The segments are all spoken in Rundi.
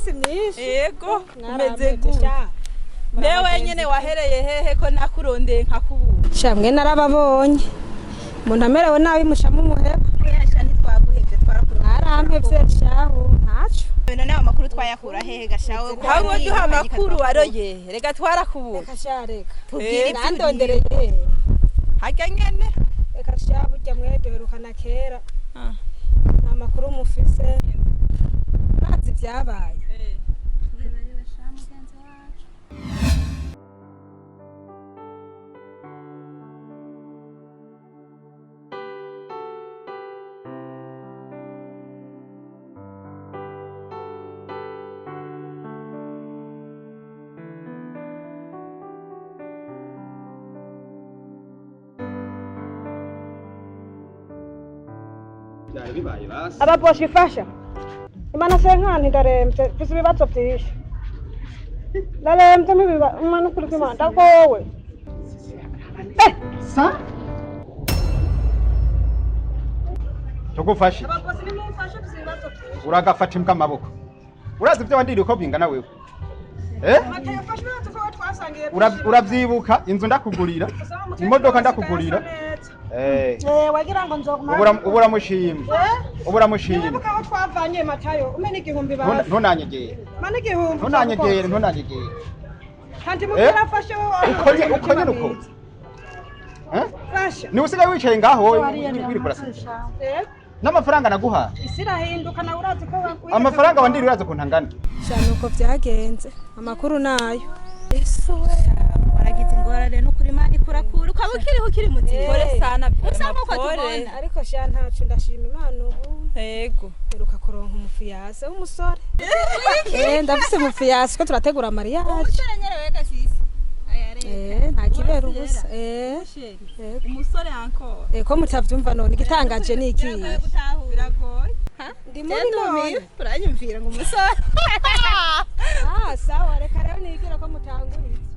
Iminsi myinshi. Yego, umeze gute? Mbe wenyene wahereye hehe ko nakurondeye nkakubura? Sha mwe narababonye. Umuntu amerewe nabi musha mumuheba. Sha ntitwaguhevye, twarakurondeye. Mwarampevye shahu, ntaco. None ayo makuru twayakura hehe gashawe? Ahubwo duha amakuru waroye, reka twarakubura. Reka sha reka. Tubwire ibyo. Nandondereye. Harya nyene. Reka sha, burya mwe duherukana kera. Nta makuru mufise. Ntazi ibyabaye. Byari bibaye basi. Ababoshi ifasha. Imana senkani, ndaremvye, mfise ibibazo vyinshi. Ndaremvye mbiba Imana, ukuri kw'Imana ndagowe. Sa tugufashe. Ababosi nimumfashe, mfise ibibazo vyinshi. Uragafata imbwa amaboko. Urazi ibyo wandiriye uko bingana wewe, eh? Mateo, fasha ibibazo ko twasangiye. Uravyibuka inzu ndakugurira, imodoka ndakugurira, eh? Eh, wagira ngo nzoguma. Ubura mushima. Ubura mushima. Nibuka aho twavanye, Matayo, umena 1000 basi. Ntunanyegere. Mana, 1000. Ntunanyegere, ntunanyegere. Kandi mubwira afashe wowe. Uko nyene uko, eh? Fasha. Ni usigaye wicaye ngaho wowe wiriko uraseka n'amafaranga naguha. Isi irahinduka, nawe urazi ko Amafaranga wandiriye urazi ukuntu angana? Sha, nuko byagenze, amakuru nayo. Yesu we, waragize ingorane n'ukuri, Imana ikurakura ukaba ukiriho, ukiri muzima. Pole sana. Usa nk'uko pole. tubona. Ariko sha ntacu, ndashima Imana ubu. Yego. Mperuka kuronka umufiancé w'umusore. Eh, ndafise umufiancé ko turategura mariage. Umusore nyene wega sisi. Eh, nta kibera ubusa. Eh. Chérie, umusore encore? Eh, ko mutavyumva none igitangaje ni iki? Biragoye. Ndi muri none. Uranyumvira ngo umusore. Ah, sawa, reka rero nigira ko mutanguritse.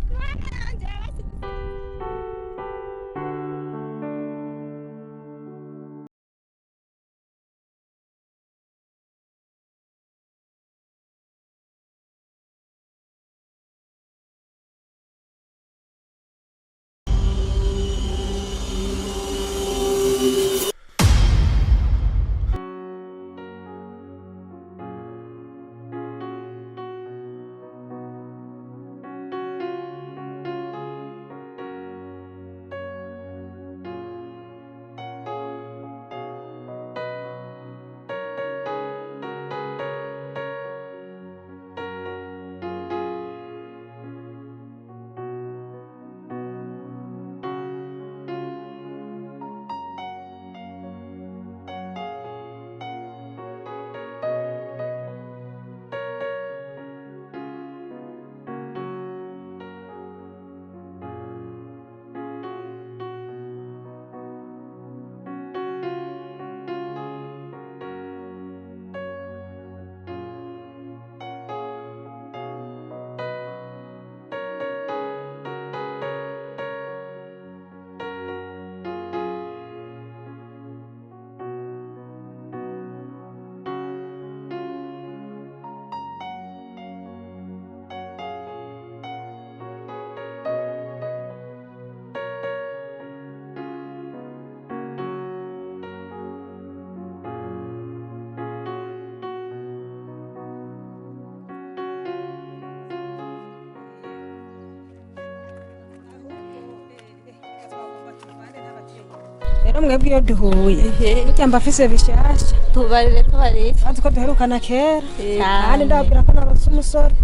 Rero mwebwe iyo duhuye burya mba mfise bishasha. Tubarire, tubarire. Bazi ko duherukana kera, kandi ndababwira ko narose umusore.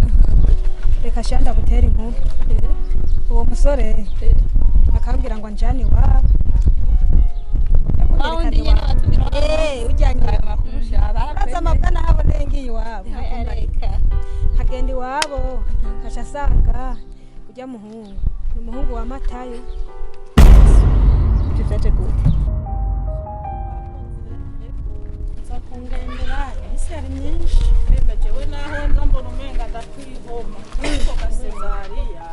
Reka sha ndagutera inkuru. Uwo musore akambwira ngo anjane iwabo. Wa wundi nyene watubwira? Eh, ujyanye. Ayo makuru sha. Uraza amabwa nahaboneye ngiye iwabo. Reka. Nkagenda iwabo, nkaca asanga ujya muhungu ni umuhungu wa Matayo. Ibyo vyaje gute? Nza kungendera, iminsi yari myinshi. Wenda jewe naho nza mbona umenga ndakwihoma, ariko Gasezariya,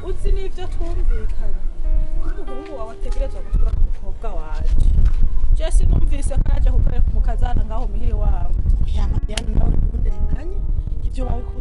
uzi n'ivyo twumvikanye ko umuhungu wawe ategerezwa gutura ku mukobwa wanje. Je sinumvise ko yaje kukwereka umukazana ngaho muhiri wawe. Oya Mariana, nawe ntundenganye, ibyo babikora.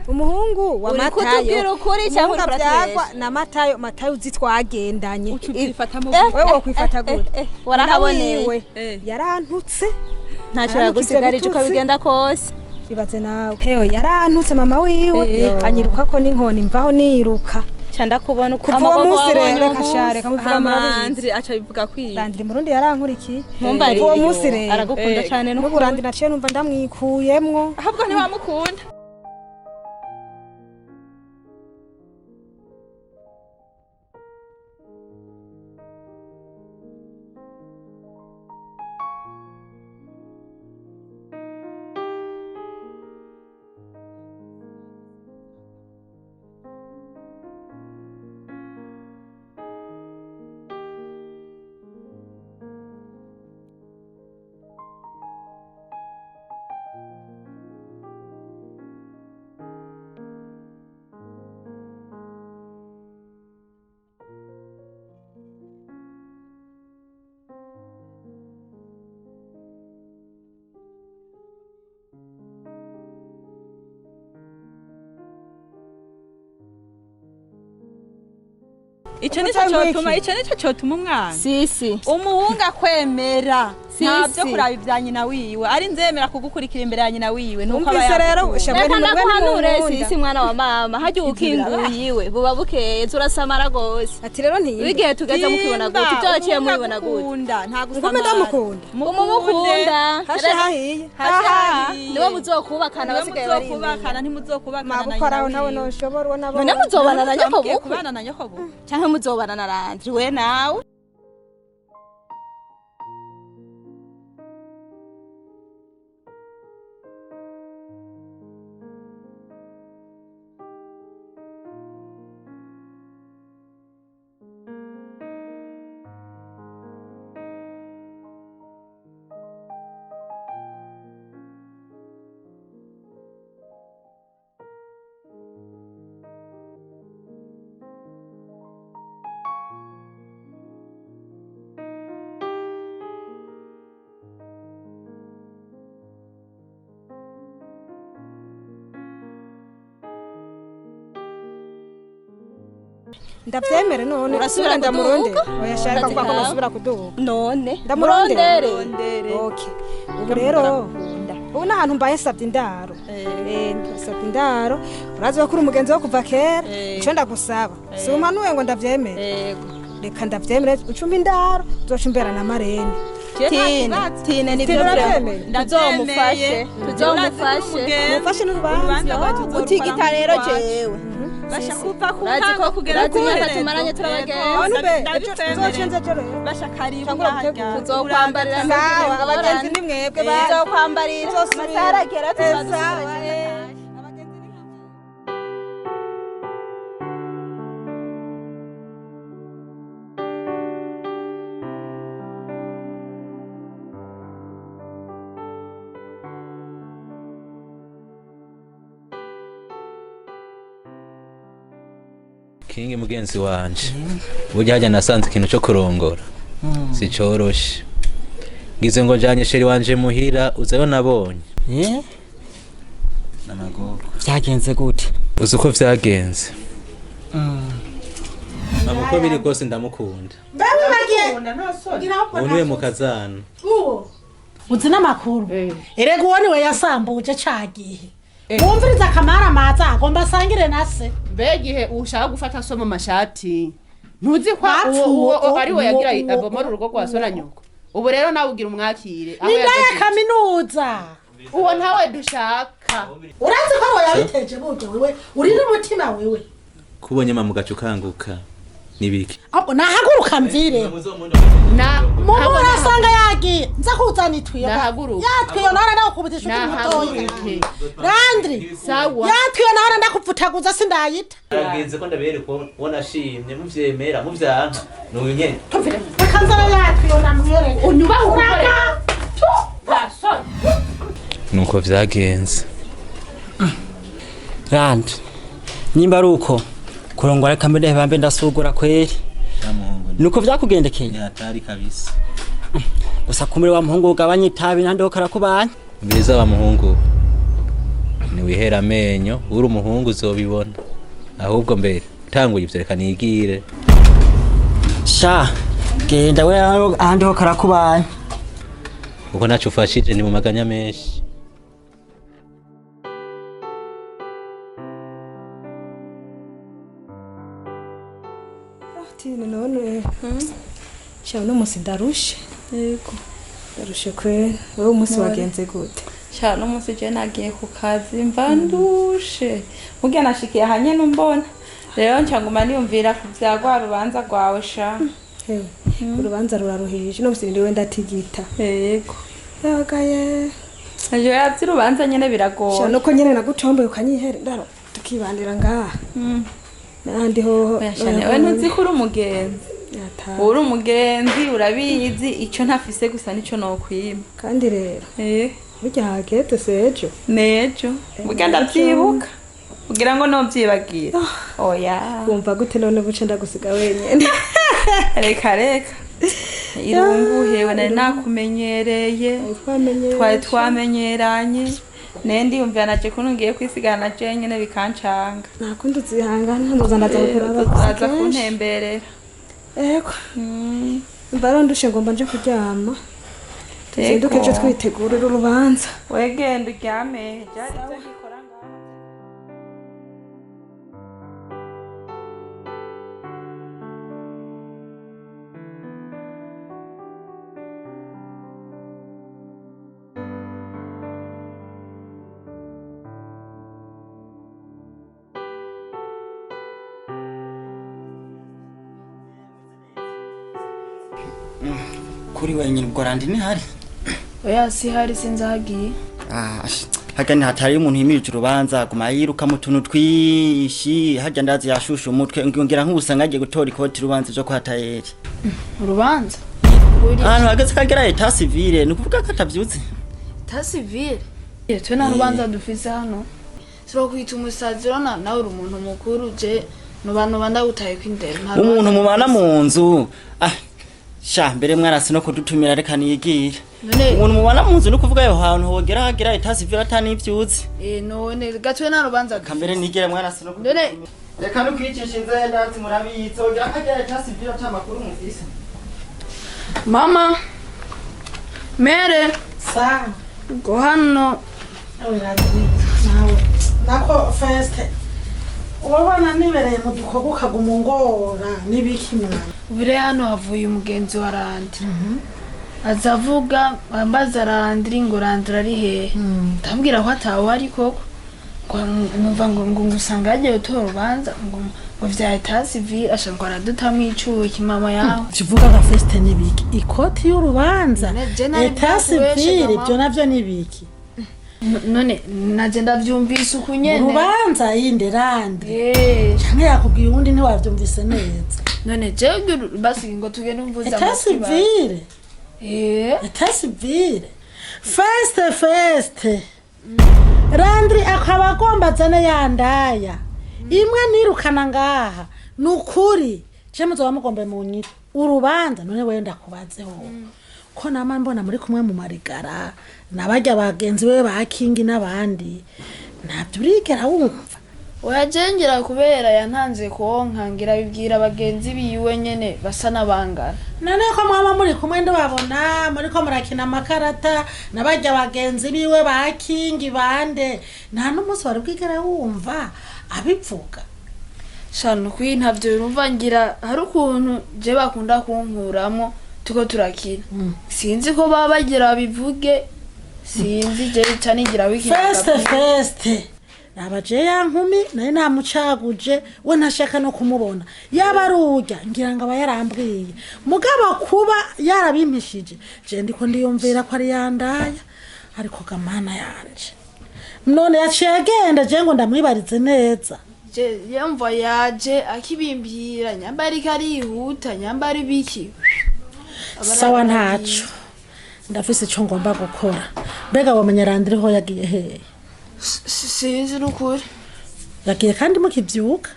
Umuhungu wa Uri Matayo. kutubwira ukuri cyangwa Umuhungu uri kuratubesha? avyagwa na Matayo, Matayo uzi twagendanye. Ucubyifatamo Wewe wokwifata gute? Warahaboneye. Nawiwe yarantutse. Ntacyo yagusigarije uko bigenda kose. Ibaze nawe. Hewe yarantutse mama wiwe anyiruka ko n'inkoni mvaho niruka. Ca ndakubona uko Kuva uwo amaboko munsi wabonye rero uwo reka sha munsi. reka muvuga murabizi. Andri aca bivuga kwiye. Landry Murundi yarankurikiye. Ntumbarire. Kuva uwo munsi rero Aragukunda cane n'ubu n'ukuri. Landry naciye numva ndamwikuyemwo. Ahubwo ntiwamukunda. Ico nico cotuma, ico nico cotuma umwana. Sisi. Umuhungu akwemera. Sisi. Ntabyo kuraba ibya nyina wiwe. Ari nzemera kugukurikira imbere ya nyina wiwe. Nuko aba Umvise rero yagukunda. shabwe Reka ndaguhanure ntimukunda. sisi mwana wa mama, harya ukinguye iwe buba bukeye turasamara gose. Ati rero ntiyimbe. Wigihe tugeze mukibona gute, ibyo waciye mubibona gute? Mukunda, nta Ngume gusamara. ndamukunda. Umumukunda. Hashe hahiye. Hashe Niwe muzokubakana basigaye bari imbere. muzokubakana ntimuzokubakana na Mabukoraho nyina nawe wiwe. noshobora uwo nabonye. None muzobana na nyoko Mugiye bukwe kubana na nyoko bukwe. canke muzobana na Landry we nawe? Ndavyemere none. Urasubira ndamurondere. kuduga? Oya shaka Akazi kuvuga ko kawe. nasubira kuduga. None Ndamurondere. murondere. Okay. Ubu rero ubu n'ahantu mbaye nsabye indaro. Nsabye indaro. Urazi ko uri umugenzi wo kuva kera. Ico ndagusaba. Si umpanuye ngo ndavyemere. Yego. Reka ndavyemere ucumbe indaro uzoca umbera na marene. Tine, tine nivyo Tine uravyemeye? tuzomufashe, tuzomufashe. Mufashe n'urubanza. Utigita rero jewe. Basha kuva ku Urazi ko ntango kugera urazi ku imyaka iherezo. tumaranye turabagenzi. None ube Ndabikwemere. uzocenze ejo rero. Basha karibu Cyangwa ngaha. Tuzokwambarira Sawa abagenzi ni mwebwe ba. Tuzokwambarira. Tuzosubira. Amasaha aragera Sawa. tuzadusubira. Kingi mugenzi wanje, burya hajya nasanze ikintu cyo kurongora si coroshe. Ngize ngo njanye chéri wanje muhira, uzayo nabonye n'amagorwa. Byagenze gute? Uzi uko vyagenze mama, uko biri kose ndamukunda. Ubu niwe mukazana. Uzi n'amakuru erega uwo niwe yasambuje ca gihe wumviriza akamara amaza agomba asangire na se. Mbega ushaka gufata so mu mashati, ntuzi ko Bapfuye, uwo ari we yagira abomora urugo rwa so na nyoko? Ubu rero nawe ugira umwakire aho Ni indaya yageze. kaminuza. Uwo ntawe dushaka. Urazi ko ariwe yabiteje buryo wewe uri n'umutima wewe. Kubonye mama ugaca ukanguka nibiki? Ahubwo nahaguruka mvire Na mubu urasanga yagiye nza kuzana itwiyo. Nahaguruka. Yatwiyo nahora ndakukubita inshuti mutoya. Nahaguruke. Landry. Sawa. Yatwiyo nahora ndakupfutaguza sindayita. Nagenze ko ndabereka uwo nashimye, muvyemera muvyanka nuyu nyene. Reka nzara yatwiyo ndamwereke. Unyubahe ugukorera nta soni. Nuko vyagenze. Rand, nimba ari uko kurongora, reka mbe ndaheba mbe ndasugura kweri. Nuko vyakugendekeye? Ni hatari kabisa. Gusa kumire wa muhungu ugabanye itabi nandi ho karakubanye. Mbeza wa muhungu Niwihera amenyo, uri umuhungu uzobibona. Ahubwo mbere utanguye ivyo, reka nigire. Sha genda we, ahandi ho karakubaye. Kuko ntaco ufashije, ni mu maganya menshi. Tine, none sha uno munsi ndarushe. Yego. Ndarushe kwe. Wowe umunsi None. wagenze gute? Sha no munsi je nagiye ku kazi mva ndushe. Burya nashikiye ahanye numbona. Rero nca nguma niyumvira ku vya rwa rubanza rwawe sha. Hewe, urubanza ruraruhije, uno munsi niriwe ndatigita. Yego. Yagaye. Ejo yavye urubanza nyene biragoye. Sha nuko nyene nagucomboye ukanyihere ndaro tukibandira ngaha. N'ahandi hoho. Oya sha, wewe ntuzi ko uri umugenzi. Uri umugenzi urabizi, ico ntafise gusa nico nokwima. Kandi rero Eh. burya hageze sejo. Nejo. Burya ndavyibuka. Kugira ngo novyibagira. Oya. Wumva gute none buce ndagusiga wenyene? Reka reka. Irungu hewe, nari nakumenyereye. Twari twamenyeranye. Naye ndiyumvira naje kuntu ngiye kwisigana na je nyene bikancanga. Nakundi uzihangana, nzoza ndaza kukuraba Uzaza kenshi. kuntemberera. Ego. Mba rero ndushe, ngomba nje kuryama. Tuzinduke ejo twitegurira urubanza. Wegenda uryame. Byari ibyo ngikora ngaho. Kuri wenyine ubwo randi ntihari? Oya, si hari, sinzi aho agiye. Ah, harya ntihatari umuntu yimirije urubanza aguma yiruka mu tuntu twishi, harya ndazi yashushe umutwe, ngira nk'usanga agiye gutora ikoti urubanza ryo kwa tayeri. Urubanza? Ahantu hageze kagera état civil, ni ukuvuga ko atavyutse. État civil? Twe nta rubanza dufise hano. Siro kwita umusazi, urabona nawe uri umuntu mukuru, je nuba ndagutaye kw'indero. Nta rubanza Umuntu mubana dufise. mu nzu, ah sha mbere mwarasi no kudutumira, reka niyigire. None Umuntu mubana mu nzu, ni ukuvuga ayo hantu hogera hagera état civil atanivyutse. None gatwe nta rubanza Kambere nigire, mwarasi no None reka no kwicisha inzenda, ndazi murabizi, hogera hagera état civil ata makuru mufise. Mama mere. Sa. Ngo hano. Nawe nako feste, urabona nibereye mu dukorwa ukaguma ungora n'ibiki mwana? Bure hano havuye umugenzi wa Randi, aza avuga ambaza Randiri ngo Randiri ari hehe, ndambwira ko atawe ari koko, ngo numva ngo usanga yagiye gutora urubanza ngo vya état civil, asha ngo aradutamwo icuki mama yawe. Kivuga nka feste n'ibiki? Ikoti y'urubanza? Je nari État bwakubeshe, civil? mama. Ibyo navyo n'ibiki? None naje ndavyumvise uku nyene. Urubanza yinde randi canke yakubwiye uwundi, ntiwavyumvise neza? None jewe basi ngo tugende umvuze État amatwi basi. civil? État civil, feste feste, Randri akaba agomba azane yandaya imwe nirukana ngaha. Ni ukuri je muzoba mugombe mu nyito urubanza. None wewe ndakubaze, wowe ko nama mbona muri kumwe mu marigara nabarya bagenzi be ba Kingi n'abandi, ntabyo urigera wumva? Oya, je ngira kubera yantanze konka, ngira bibwira bagenzi biwe nyene basa n'abangana. None ko mwaba muri kumwe, ndababona muriko murakina amakarata nabarya bagenzi biwe ba Kingi bande, nta n'umunsi wari bwigere wumva abivuga? Shana ukuri ntavyo urumva, ngira hari ukuntu je bakunda kunkuramo tuko turakina, sinzi ko baba bagira babivuge, sinzi, je ca nigira wiki. Feste feste, raba je ya nkumi nayo namucaguje, we ntashaka no kumubona. Yaba ari urya ngira ngo aba yarambwiye, mugabo kuba yarabimpishije, je ndiko ndiyumvira ko ari yandaya. Ariko gamana yanje, none yaciye agenda, je ngo ndamwibarize neza. Je yumva yaje akibimbira, nyamba ariko arihuta, nyamba ari biki. Sawa, ntaco, ndafise ico ngomba gukora. Mbega wamenya Randiriho yagiye hehe? Sinzi n'ukuri. Yagiye kandi mukivyuka.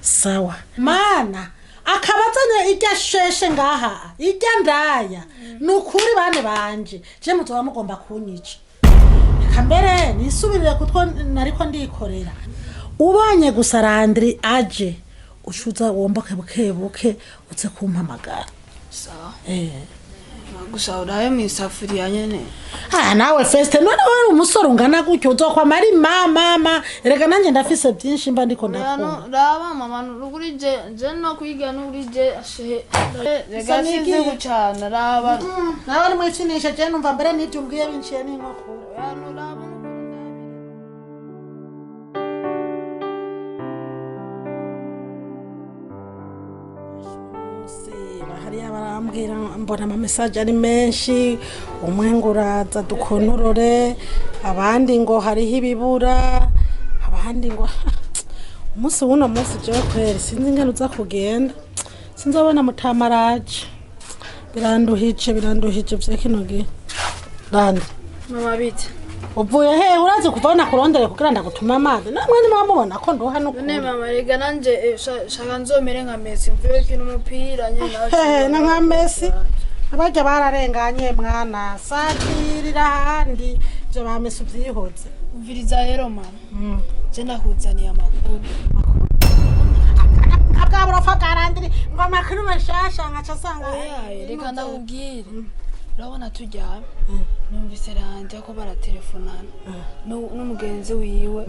Sawa mana, akaba azanye irya sheshe ngaha, irya ndaya. Ni ukuri bane banje, je muzoba mugomba kunyica. Reka mbere nisubirire kutwo nariko ndikorera. Ubonye gusa Landry aje, ushuza womboke buke buke uze kumpamagara. Sawa. Gusa urabe mu isafuriya nyene. Ah, nawe Feste, none wari umusore ungana gutyo uzokwama ari mama. Erega nanjye ndafise byinshi mba ndiko ndakora. Raba mama, nukuri je no kwiga nukuri je ashe. Rega Gusa sinzi nigiye. gucana raba. Nawe ni mwikinisha, je numva mbere n'ibyo umbwiye binciye n'inkokora. Hariya barambwira, mbona ama message ari menshi, umwe ngo uraza dukonorore, abandi ngo hariho ibibura, abandi ngo umunsi w'uno munsi. Jewe kweri sinzi ingene uza kugenda, sinzabona mutamaraje. Biranduhije, biranduhije vya kino gihe. Randi. Mama, bite? Uvuye he? Urazi kuva nakurondere kugira ndagutuma amazi, namwe nimwamubona ko nduha n'ukuri. None mama, rega nanje shaka nzomere nka Messi, mvuye gukina umupira nyene nawe. Hehe, na nka Messi? Abarya bararenganye mwana, satirira ahandi, ivyo ba Messi uvyihoze. Umviriza rero mama, je ndakuzaniye amakuru. Nka bwa burofa bwa Landry ngo amakuru mashasha, nkaca asanga. Oya, reka ndakubwire. Urabona turyamye, numvise ranje ko baratelefonana n'umugenzi wiwe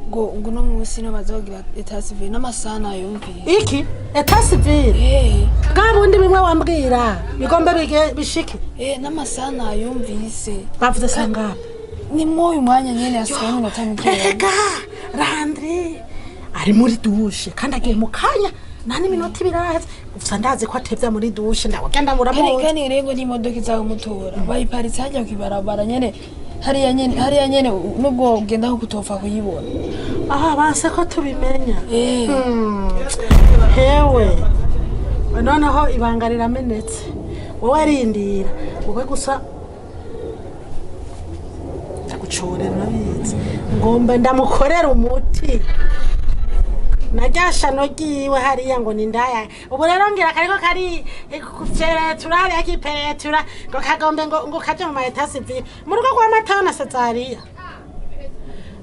ngo uno munsi niho bazogira état civil, n'amasaha nayumvise. Iki état civil bwa bundi bimwe wambwira bigomba bige bishike? Eh, n'amasaha nayumvise. Bavuze sangapi? Ni mw'uyu mwanya nyene, hasigaye iminota mikeya. Erega Landry ari muri douche kandi agiye mu kanya, nta n'iminota 2 araheze. Gusa ndazi ko atevya muri douche, ndagenda Kandi muramuzi. kandi rero n'imodoka iza kumutora bayiparitse hajya kw'ibarabara nyene, hariya nyene, hariya nyene, nubwo ugenda aho kutopfa kuyibona. Aha banse ko tubimenya. Hewe, noneho ibanga riramenetse. Wowe rindira, wowe gusa ndagucorera, urabizi ngomba ndamukorera umuti na rya shano ryiwe hariya ngo ni ndaya. Ubu rero ngira kariko kari kuperetura hariya, kiperetura ngo kagombe ngo kaje mu ma état civil mu rugo rwa Matayo na Cesariya.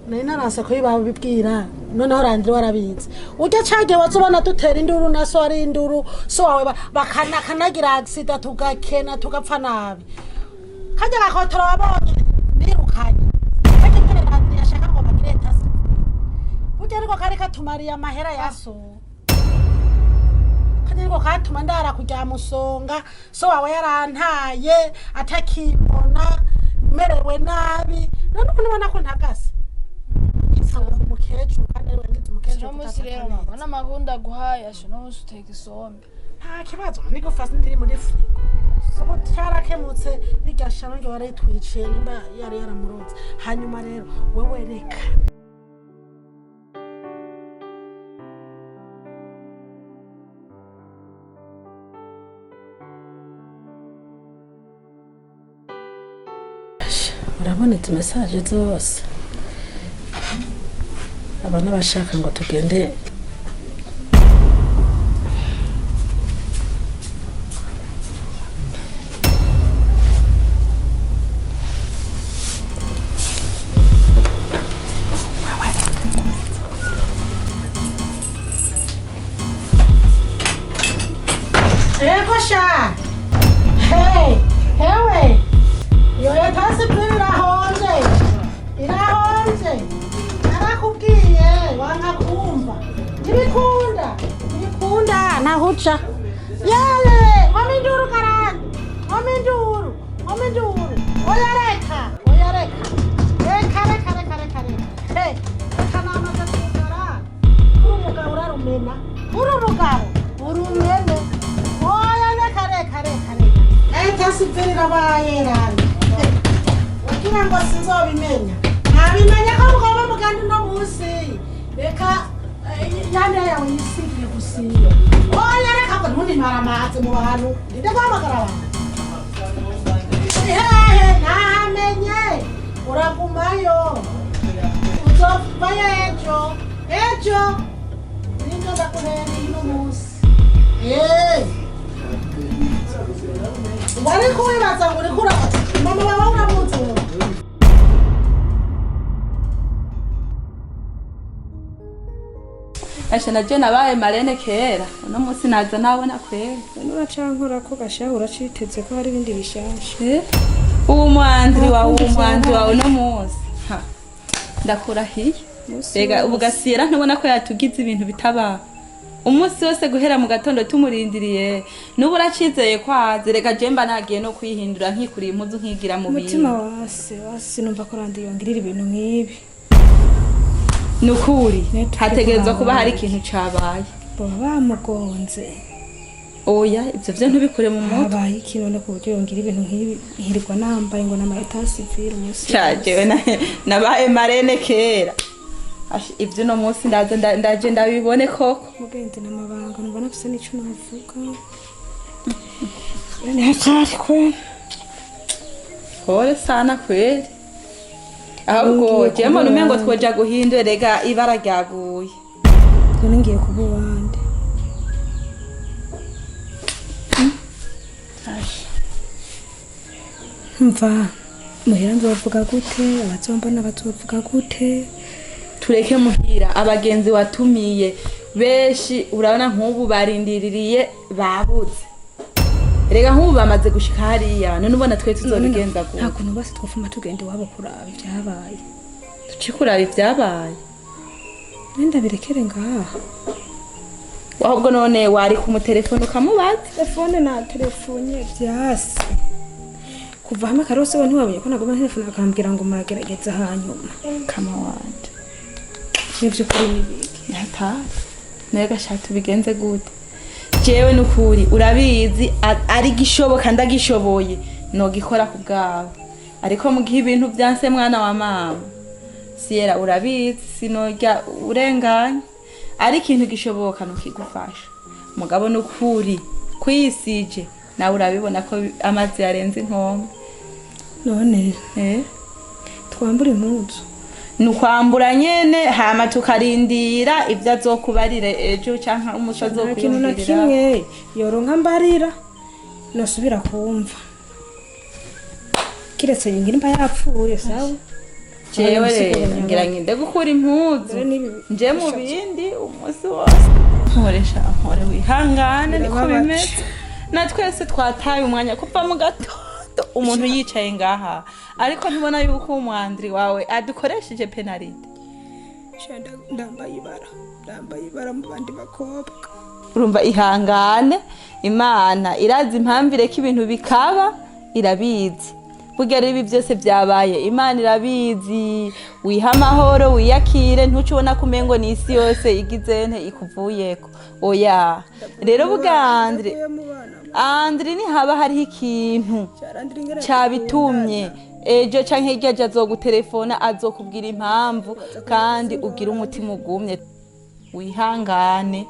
Nari naranse kubibabwira, noneho Landry warabizi. Urya cagiye waza ubona dutera induru na so, ari induru so wawe bakanagira accident, tugakena, tugapfa nabi. Kajya gakotoro wabonye nirukanye kajya kere Landry ashaka ngo bagire état civil, burya ariko kari katumariye amahera ya so, kajya ariko katuma ndara kujya musonga. So wawe yarantaye atakimbona, merewe nabi. None ubu nibona ko ntagase nsanga umukecuru, kandi ariwe ngize umukecuru. Uno munsi rero mama, n'amakuru ndaguhaye asha, uno munsi uteka isombe. Nta kibazo, nigufa ndiri muri firigo. Ubu cyarakemutse, rirya shano ryo waritwiciye nimba yari yaramuronze. Hanyuma rero wewe reka. Urabona izi message zose, aba n'abashaka ngo tugende. Ego sha! Hey! Hewe! Iyo état civil irahonze! Irahonze! Narakubwiye wanga kumva! Ntibikunda! Ntibikunda! Nahuca! Yewe! Ngoma induru karani! Ngoma induru! Ngoma induru! Oya reka! Oya reka! Reka reka reka reka reka! Hey! Reka namaze kugara! Uri umugabo urarumena! Uri umugabo! Urumene! Oya reka reka reka reka! État civil irabaye rani! Kugira ngo sinzobimenya, nabimenya ko mugomba muganda uno munsi. Reka yandi yawe yisigiye gusiba. Oya reka ngo ntundimara amazi mu bantu, ndinde guhamagara abantu. Hehe, ntamenye uragumayo, uzovayo ejo ejo, ninjo ndakuhereye uno munsi. Wari kuwibaza ngo uriko mama wawe uramuzi wowe. Asha naje nabaye marene kera uno munsi naza nabona kwera. None uracankora ko gashahu uraciteze ko hari ibindi bishasha. Uwo mwandri wawe uwo mwandri wawe uno munsi ndakurahiye. Rega ubu gasiyera ntubona ko yatugize ibintu bitaba. Umunsi wose guhera mu gatondo tumurindiriye nubu uracizeye kwaze. Rega je mba nagiye no kwihindura nkikuriye impuzu nkigira mu bintu. Umutima wase wase numva ko randi yongirira ibintu nk'ibi. Nukuri hategerezwa kuba hari ikintu cabaye. Baba bamugonze. Oya ivyo vyo ntubikure mu mutwe. Habaye ikintu no ku buryo yongira ibintu nk'ibi nkirirwa nambaye ngo nama etat civil umunsi. Jewe nabaye marene kera. Ivyo no munsi ndaza ndaje ndabibone koko. Mugenzi namabanga numva nafise n'ico navuga. Yani hatari kwe. Pole sana kweli. Ahubwo je mbona umengo twoja guhindura rega ibara ryaguye. None ngiye kuba uwande. Mva muhira nzovuga gute abazombona bazovuga gute? Tureke muhira abagenzi watumiye benshi urabona nk'ubu barindiririye babuze. Rega nk'ubu bamaze gushika hariya none ubona twe tuzobigenza gute? Nta kuntu basi twofuma tugende iwabo kuraba ivyabaye. Tuce kuraba ivyabaye? Nenda birekere ngaha. Ahubwo none wari ku mutelefone ukamubaza? Telefone na telefonye vyase. Kuva hamwe karose we ntiwabonye ko nagoma telefone akambwira ngo muragerageza hanyuma. Kama wanje. Nivyo kuri nibiki. Hatari. Nega shatu bigenze gute? Jewe nukuri urabizi ari gishoboka ndagishoboye no gikora ku bwawe. Ariko mu gihe ibintu byanse mwana wa mama. Siyera urabizi sinojya urenganya. Ari ikintu gishoboka nukigufasha. Mugabo nukuri kwisije nawe urabibona ko amazi yarenze inkombe. None twambura impuzu. Nukwambura nyene hama tukarindira ivyo azokubarira ejo canka umuco azokwiyumvirira. Kimwe yoronka mbarira nosubira kumva. Kiretse yingira imba yapfuye sawa. Jewe ngira nginde gukura impuzu nje mu bindi umunsi wose. Nkoresha nkore wihangane niko bimeze. Na twese twataye umwanya kuva mu gatondo umuntu yicaye ngaha ariko ntubona yuko umwandri wawe adukoresheje penalty. Ndambaye ibara mu bandi bakobwa. Urumva ihangane Imana irazi impamvu ireka ibintu bikaba irabizi. Burya rero ibi byose byabaye Imana irabizi. Wiha amahoro wiyakire ntuce ubona ko umengo ni isi yose igize nte ikuvuyeko. Oya rero buga Andri ni haba hariho ikintu cabitumye ejo canke hirya aje azogutelefona azokubwira impamvu kandi ugira umutima ugumye wihangane.